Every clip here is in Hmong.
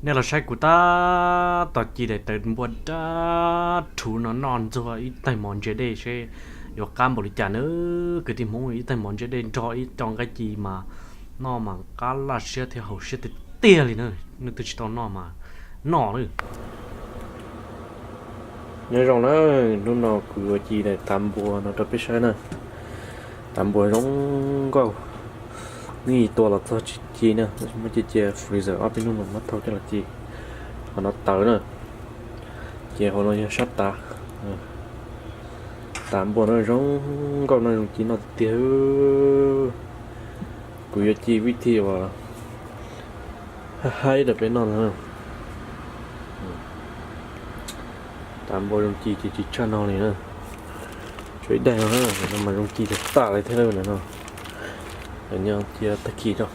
Nej los saib kuv tab tom ci daim tawv npua dab rhuv no noj ntxuag ib taig mov ntsia dej seb yuav qab npaum li cas na. Kwv tij Hmoob, ib taig mov ntsia dej nrog ib co nqaij ci mas noj mas qab laj siab thiab haum siab tiag tiag li na. Nej twg tsis tau noj mas noj na. Nyob zoo na, hnub no kuv yuav ci daim tav npua no rau peb saib na. Tav npua zoo nkauj, nws tua los txog tsis ci na, muab cia cia freezer ob peb hnub mas muab thau coj los ci. Qhov no tawv na, ces qhov no yog sab tav. Tav npua no zoo nkauj no, zoo ci noj tiag tiag. Kuv yuav ci vij thij uas haib haib rau peb noj no. Tav npua zoo ci ces ci tshaj no li na. Tshuav ib daim no, no mas zoo ci tas tas li thiab na no. Nyob cia tag kis tso.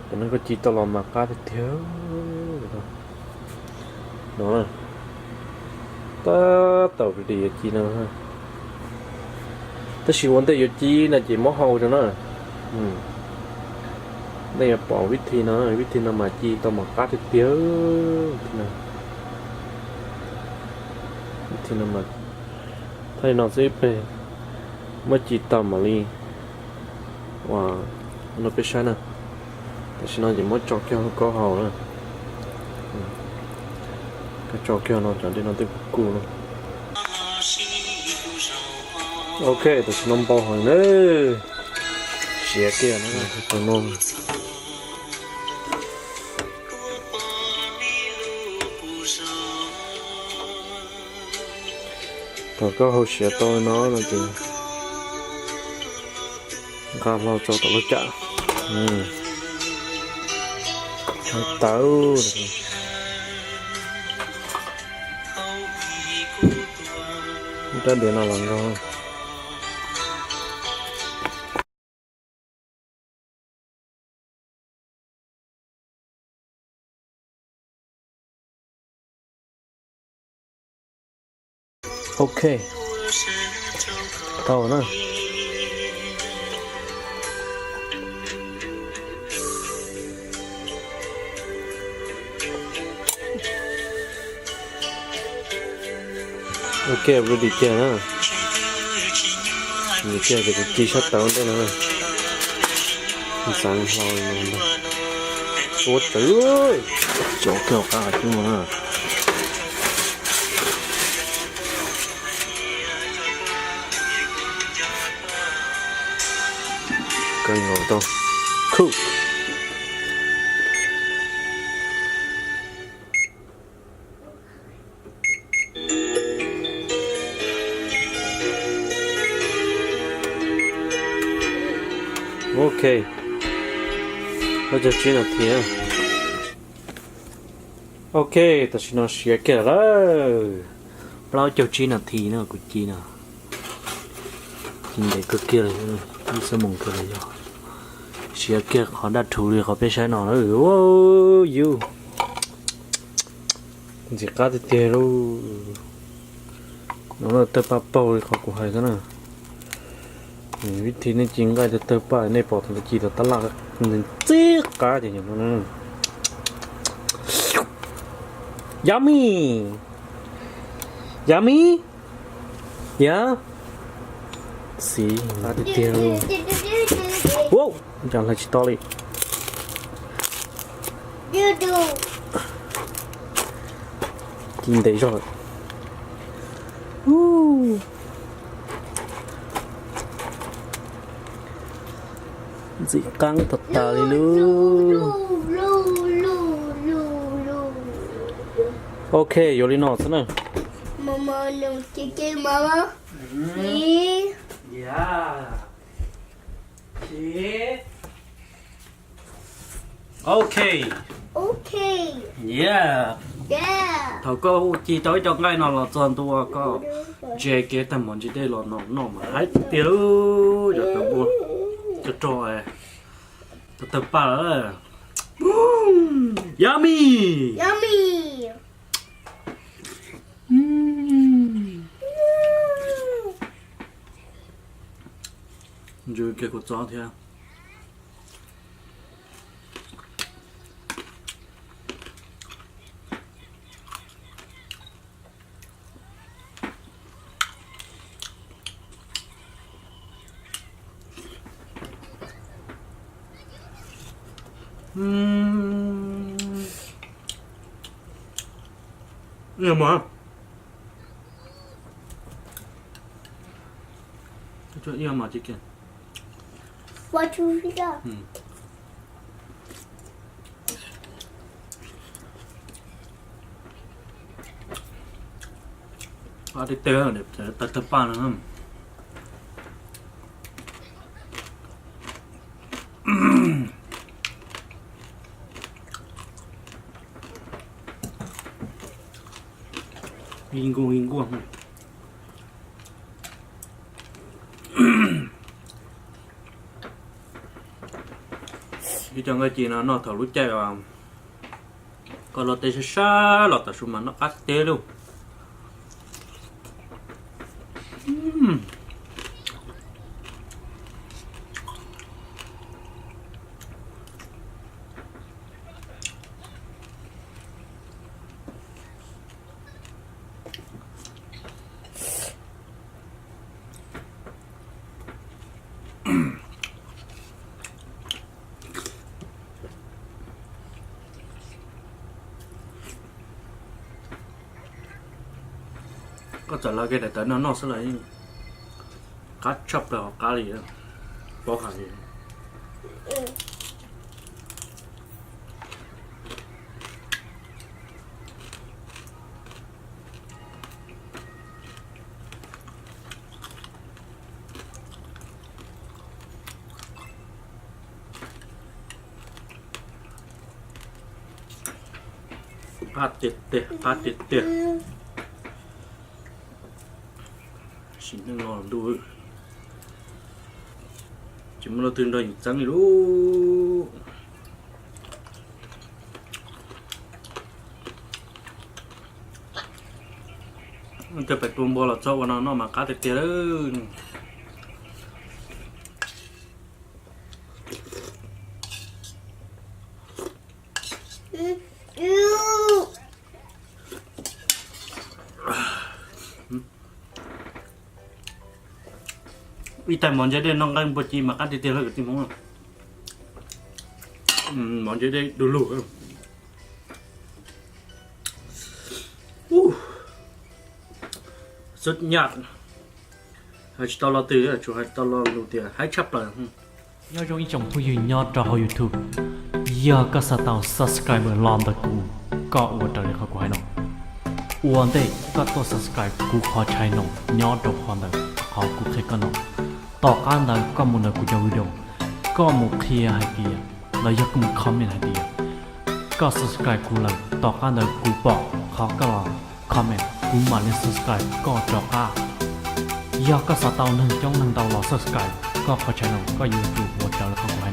Cov no koj ci tau los mas qab tiag tiag. No na, tab tom ready yuav ci no. Tab sis ua ntej yuav ci no ces muab hau rau na. Ntej yuav pom vij thij no, vij thij no mas ci tau mas qab tiag tiag. Vij thij no mas, thaum no xwb peb muab ci tau mam li ua no peb saib na. Tam sim no ces muab tso kiag lub kaub hau na. Koj tso kiag no cov dej no twb kuj kuj no. Ok, tam sim no npau heev na. Siav kiag na, tau no. Thaum koj hau siav tau li no no ces nqa hlo tso tom lub cam. Tawv. Rab diav no los nkaug. Ok, tau na. Ok, ready kiag na. Nws kiag ces kuv ci sab tawv ntej no. Xav hlo li no ntag. Ua tawv, cov kawg qab qas cub no na. Kawg nkaus tau. Cook. Ok, plaub caug tsib nas this. Ok, tam sim no siav kiag lawm. Plaub caug tsib nas this no kuv ci no. Ci ntev kawg kiag li, ib xuab moos kiag li yog. Siav kiag qhov daj rhuv li qhov peb saib no lawm. Yus ntxim qab tiag tiag lauj. No tawg paj paug li qhov kuv hais xwb na. Vij thij nej ci nqaij tawg tawg paj nej pom thaum ci tau tab laj ntxim qab tiag. Yummy. Yummy. Yum. Xiv qab tiag tiag lauj. Wow, cas hlais tsis tau li. Ci ntev zog lawm. Ntxim qab tas tas li lauj. Ok, yuav li no xwb na. Ok. Yeah. Thaum koj ci tau ib co nqaij no los txog ntua koj ntsia kev tag mov ntsis dej los no noj mas haib tiag lauj. Cov tawv npua, cov rog, tawg tawg paj lawm. Yummy. Ntsws kiag kua txob thiab. Ib yam mos, ib yam mos tiag tiag. Qab tiag tiag, tawg tawg paj no. Li nkuaj li nkuaj. Ib cov nqaij ci no noj thaum lub caij koj luaj teb sab sab los tam sim mas noj qab tiag tiag lauj. Koj txawm lawv kev daim tawv no noj xwb los yeej qab tshaj plaws hauv qab li, paub hais li. Qab tiag tiag, qab tiag tiag. Sim neej no ntuj, tsis muaj leej twg nrog yus txeeb li lauj. Tej pem tua npua los txog ua no noj mas qab tiag tiag lawm. Ib tais mov ntse dej noj nqaij npua ci mas qab tiag tiag lawm kwv tij Hmoob. Mov ntse dej du lug. Xub nyaj, hais tsis tau lo twg, tsuas hais tau lo lus tias haib tshaj plaws. Nyob zoo ib tsoom phooj ywg nyob rau hauv YouTube, yog koj xav tau subscriber los ntawm kuv, koj ua raws li qhov kuv hais no. Ua ntej koj tuaj subscribe kuv qhov channel nyob rau qhov ntawd, qhov kuv qhia koj no. Tom qab ntawd koj mus ntawm kuv cov video, koj mus qhia hais tias, los yog koj mus comment hais tias koj subscribe kuv lawm, tom qab ntawd kuv pom qhov koj los comment, kuv mam li subscribe koj rov qab. Yog koj xav tau neeg coob neeg ntau los subscribe koj qhov channel, koj yuav tsum ua raws li qhov kuv hais.